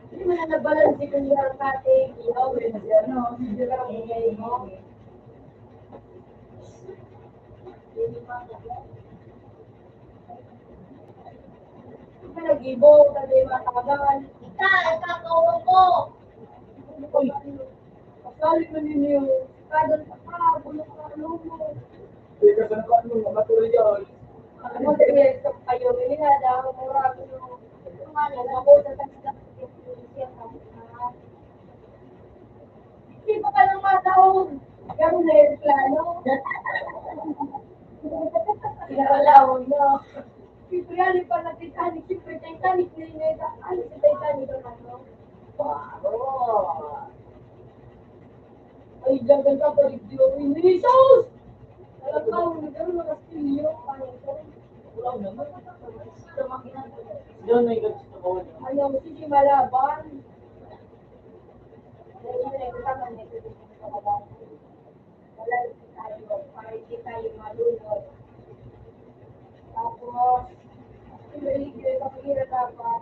Hindi mo na nabalansi kung iyahan pati, iyaw, ano, hindi ka lang ingay mo. Hindi pa. Hindi ka nag-ibo, sabi yung mga tagal. Ika, ika, kaurong ko. Uy. Pasali man ninyo. Kada sa ka, bulong ka, ano mo. Hindi ka sa ano, material. Ano, sige, sa kayo, hindi nga daw, mura, ano, ano, ako, sa taxi, taxi, taxi, taxi, taxi. Hindi pa ka nang mataon. Ganun na yung plano. Pinakalaon na. Siyempre, ano pa na Titanic? Siyempre, Titanic na yun, eh. Ano si Titanic ang ano? Wow. Ay, dagan ka pa, Rigyo. Uy, Jesus! Alam ka, nagkaroon ng kastilyo. Ano ito? Wala naman. Sa makina. Yun, may ganito sa bawal. Ayaw, sige, malaban. Dahil yun, ay, kasama niya, sige, malaban. Wala, para hindi tayo malunod. Tapos, yung religion, kapag hira dapat,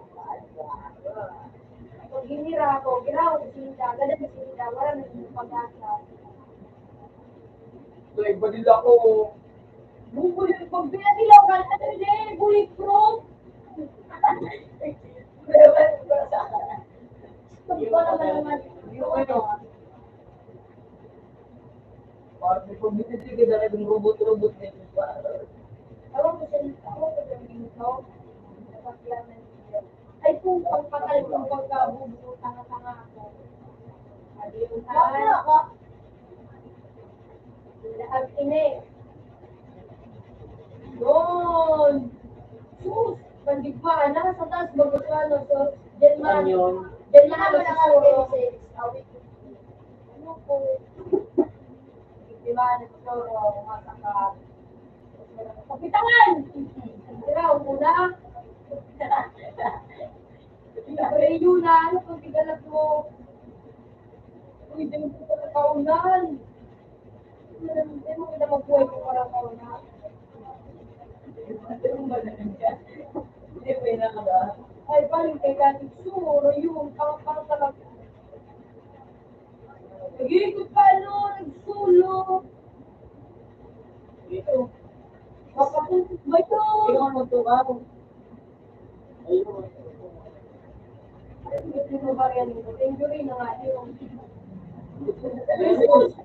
pag hinira ako, ginawa ko sinda, ganun sinda, wala na yung pag-asa. Ito, iba nila ko. Bubul-, pag pinatilaw ka, ano yun eh, bulletproof. Pag wala naman naman, yung ano, Pag may pag-ibig ka na yung robot-robot na yun. Ewan ko sa, ewan ko sa tingin ko, napaglaman niya. Ay, kung pagpatay ko, pagkabubo, tanga-tanga ako. Sabi yung tanga. Lahat ini. Yun. Sus, pandigmaan na sa taas, bago sa ano, so, dyan man, Ano yun? Dyan man ako sa suro. Ano po? Di ba, nagturo, masakap. Kapitan! Sira, una. Pre, yun na, ano pang tigalat mo? Uy, di mo pa nakaunan. Hindi mo kita magbuhay kung walang kaunan. Hindi, pwede na ka ba? Ay, balik kay Kati Suro, yun, pang, pang talaga. Nag-iikot pa, ano, nagsulo. Ito. Makasunod ba ito? Tingnan mo ito, bago. Ayun. Ito ba yan? Injury na nga yun. Jesus!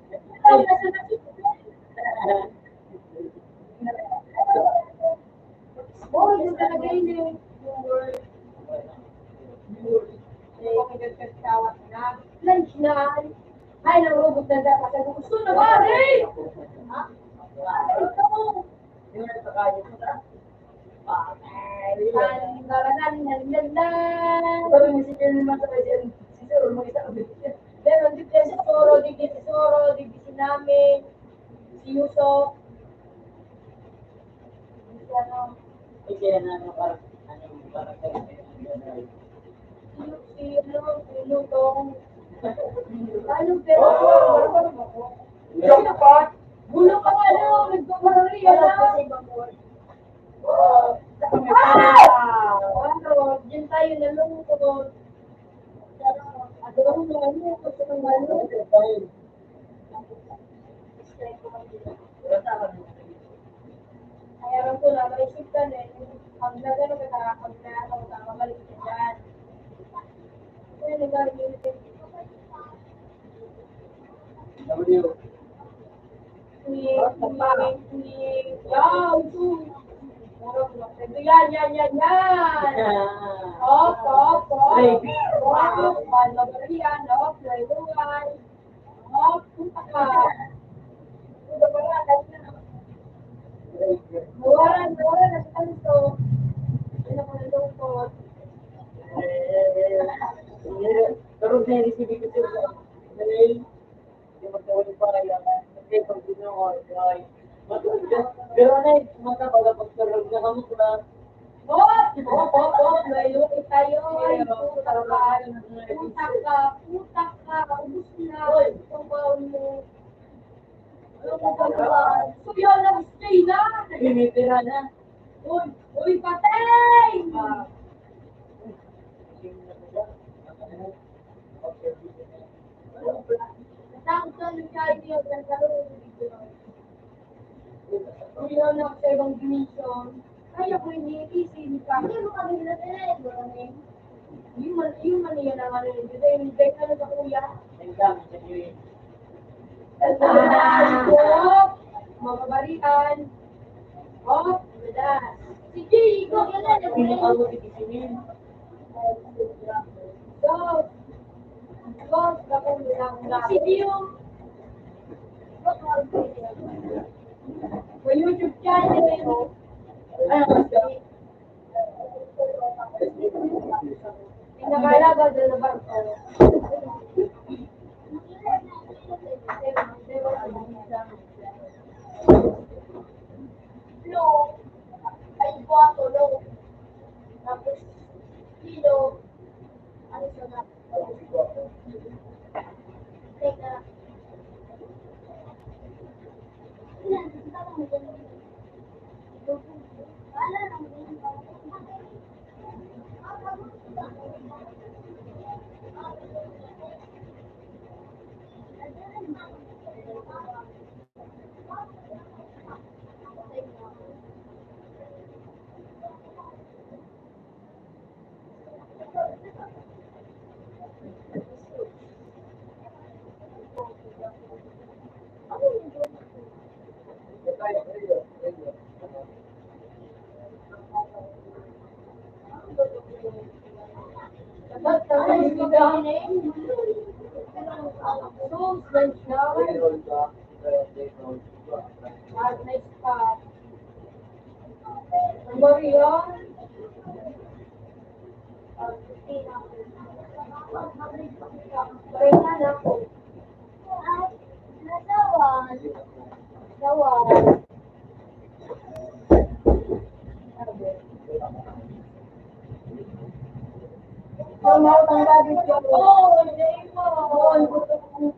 Ay, nasa na. Oh, yun talaga yun eh. Yung word. Yung word. Eh, kagagkagtawat na. Lunch na. Ay, nang robot na dapat. Sabi ko, "Gusto na ba, Ray?" Ha? Ay, ito. Yung nagpakain ko na. Ay, yun. Ay, naranan, naranan. Sabi mo, si Ken naman sa kanya, si Sir, mag-isa kami. Pero, di si Soro, di si Soro, di si namin. Si Yuso. Ay, kaya na, ano, parang, ano, kaya na, ano, si, ano, si Lutong. Ano, pero, Jackpot! Gulo pa nga, ano, nagpapahari, ano? Ah! Ano, diyan tayo nalungkot. Ano, ano, ano, ano, Kaya lang po na, maisip ka na, pag nagano ka, pag na, pag na, mabalik ka dyan. Kaya nagano yun. W. Ni, ni, ni, yan, ito. Yan, yan, yan, yan. Op, op, op. Ay. Op, op, op, op, op. Nawaran, nawaran ang tanto. Ano ko nalungkot? Pero may receive ko siya. Hindi magkawin pa kaya. Kasi pag ginawa ko, ay, matulog ka. Pero ano eh, mata pala pag tulog na kamo na. Hop! Hop, hop, hop! May lupit tayo! Ay, puta ka! Puta ka! Puta ka! Ubus na! Uy! Itong baon mo! Ano mo ba naman? Suyaw na, stay na! Tinitira na. Uy! Uy, patay! Ah. Natakot ka ng kaya niya, nagkaroon ng video. Uy, yun ako sa ibang dimension. Kaya ko hindi, easy, hindi pa. Hindi mo kami na tinay, bro, eh. Yung man, yung man yan ang ano, yung design, yung design, ano sa kuya? Ang dami sa kuya. Ah, mababarian. Oh, madalas. Sige, ikaw ka na, Hindi pa mo tigisingin. Go. Go, go, go, go. Sige, yung Sa YouTube channel. Ano ba siya? Pinakalabas na barko. Lo, ay, kuwato, lo. Tapos, kilo. Ano siya na? Teka. Maria. Maria na ako. Nasawan. Nasawan. Mama, tanggalin ko. Oo, hindi mo. Oo, ang gusto ko.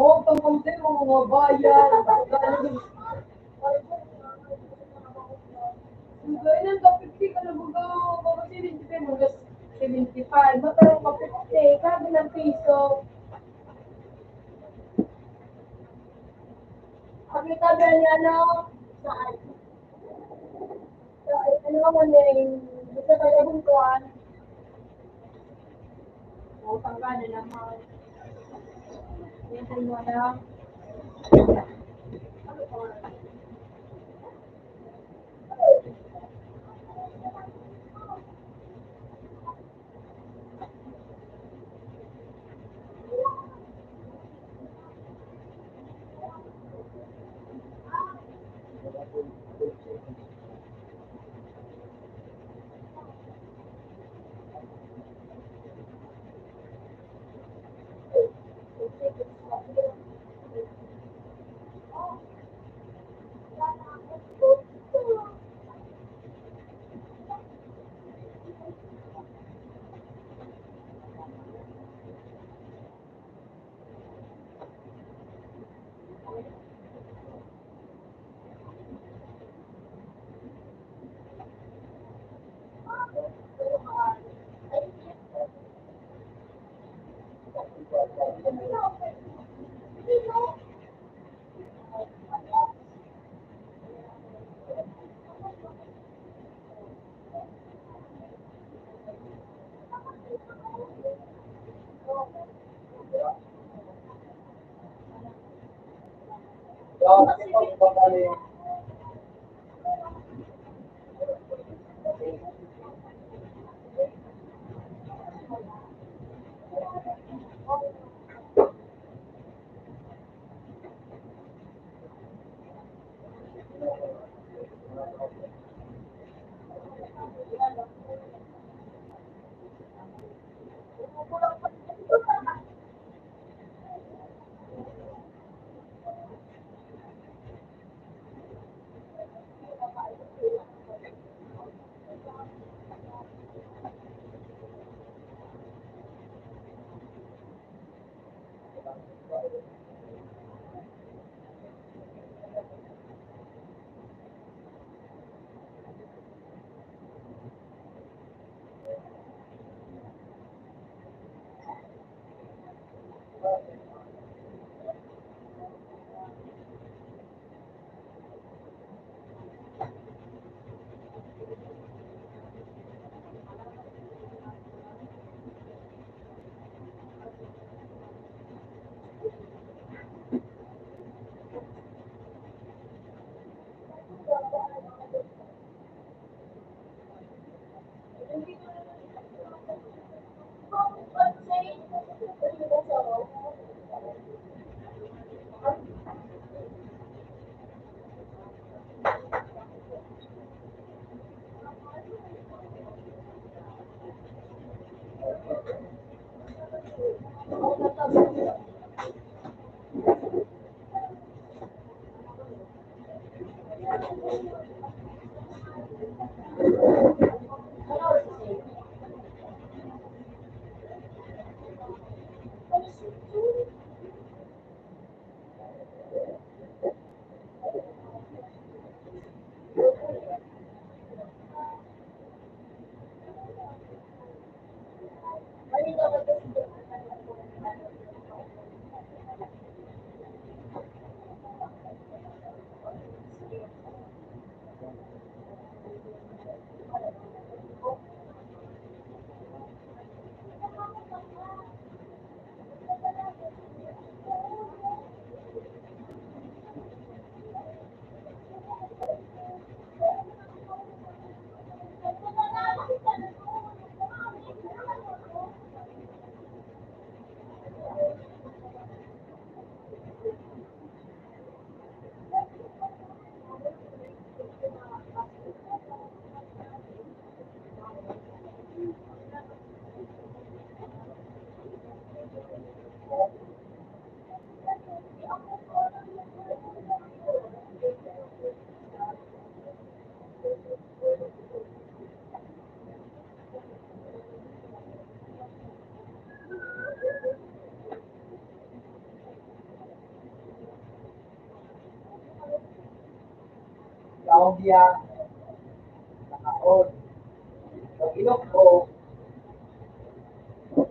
Oo, pang-, pang-, mga bayan. Ang ganyan, kapit ka na baga, baga seventy-five, mga seventy-five. Matalang kapit ka, sabi ng piso. Pakita ba niya, no? Saan? Saan? Ano naman eh? Gusto ka na bungkuan? O, tangga na naman. Yan, ano na. Siya, nakaon. Pag-inom ko,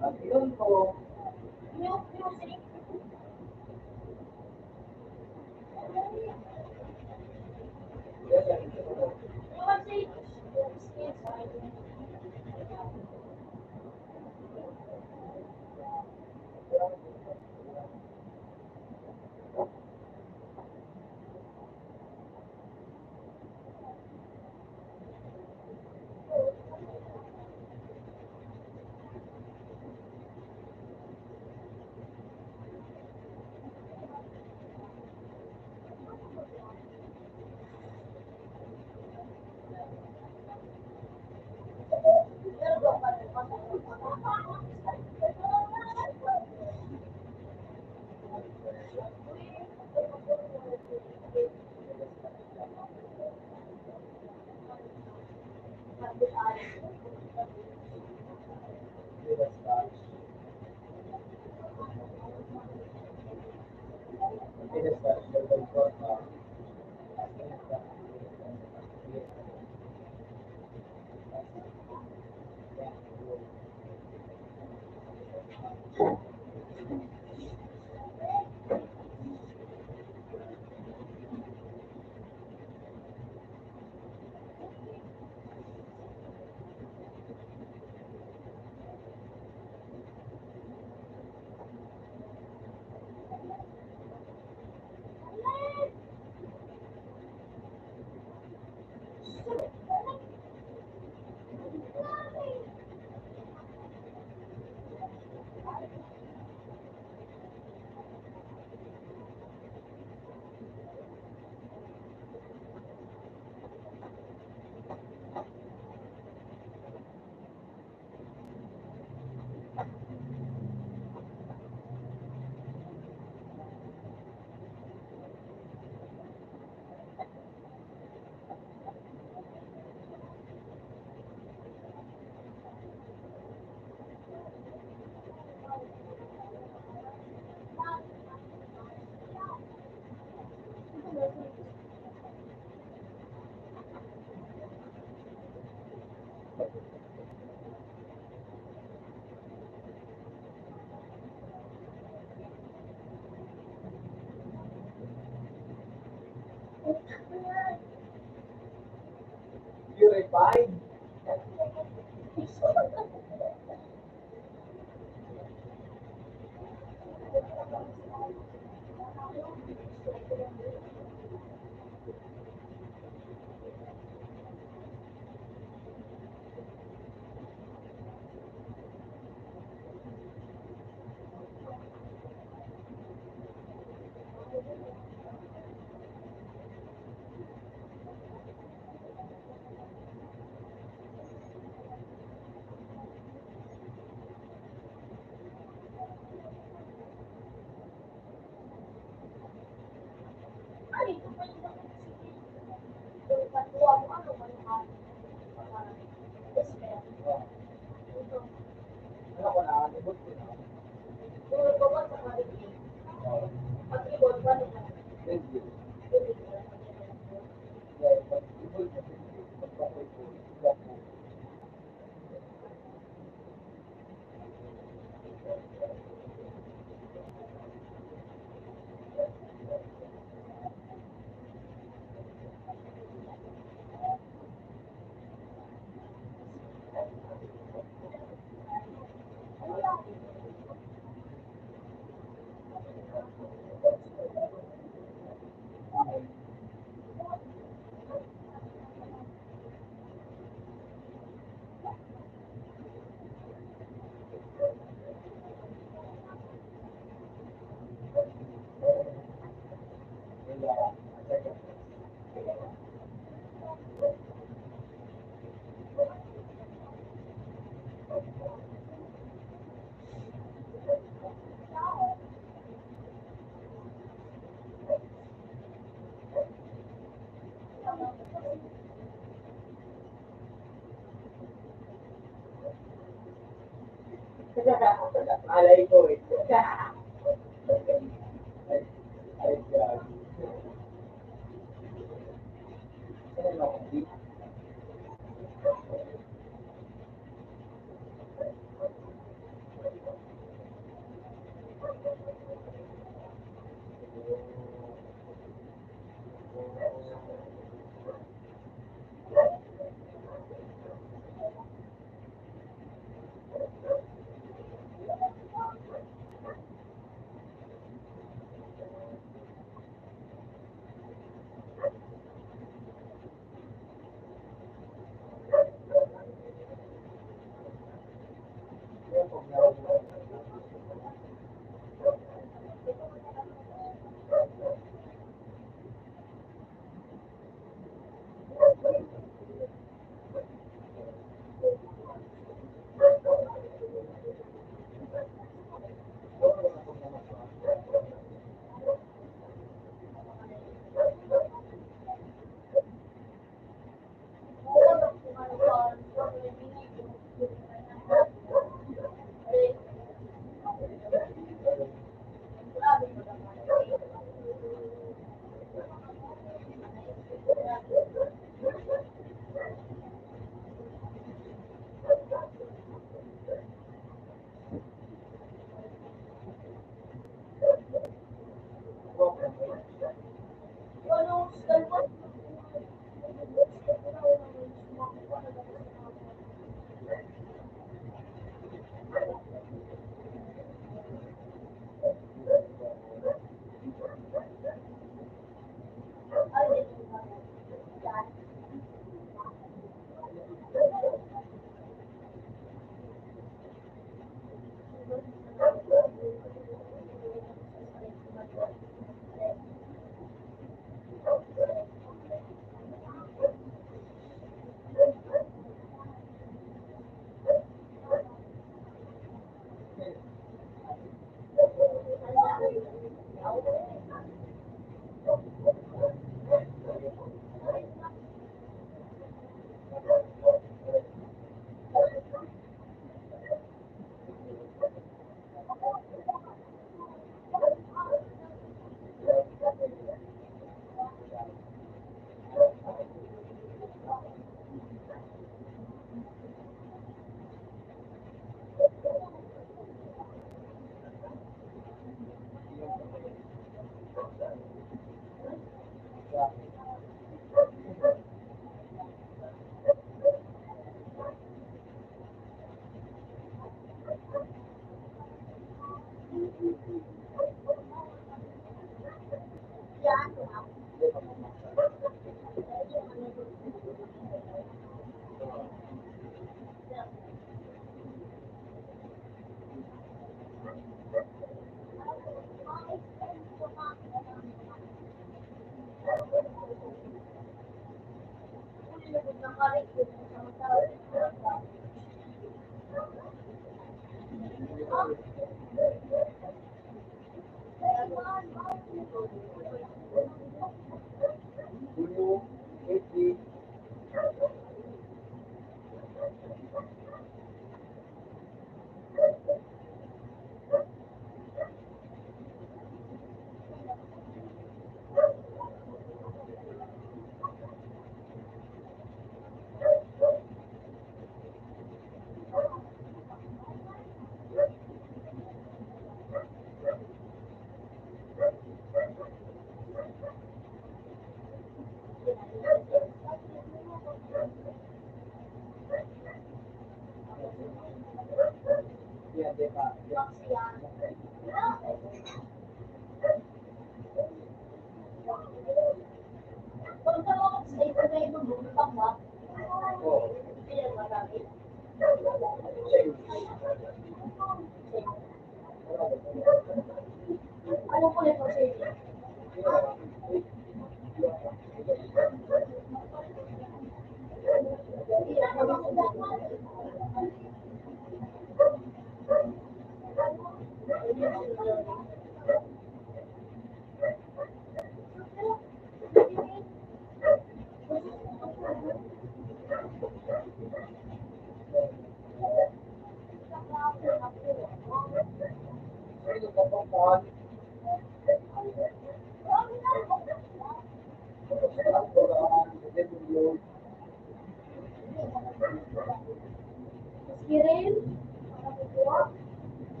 pag-inom ko, Purified. Alay ko eh. Ay, ay, grabe.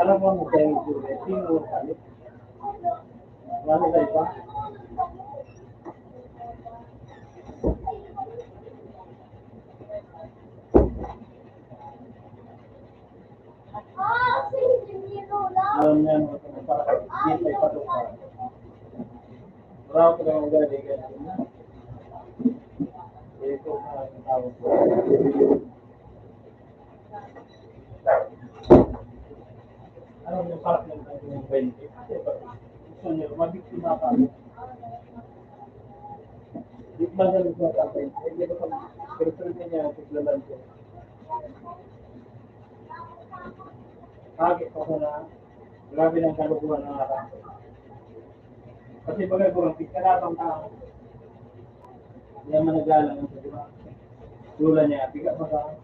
Alam mo, mo kayo yung sino, ano kayo pa? Alam niya, mga para di tayo patupa. Bravo ko lang ang galing. Ito na ang tawag ko. Ano yung parang ng twenty? Kasi ba, gusto niyo, mabiktima ka. Di ba sa lugar sa twenty? Hindi ba kami, pero sa kanya, sa laban ko. Bakit pa ko na, grabe ng kalukuhan ng araw. Kasi bagay ko lang, pagkalatang tao. Hindi naman naglalang ang, di ba? Lula niya, bigat ba sa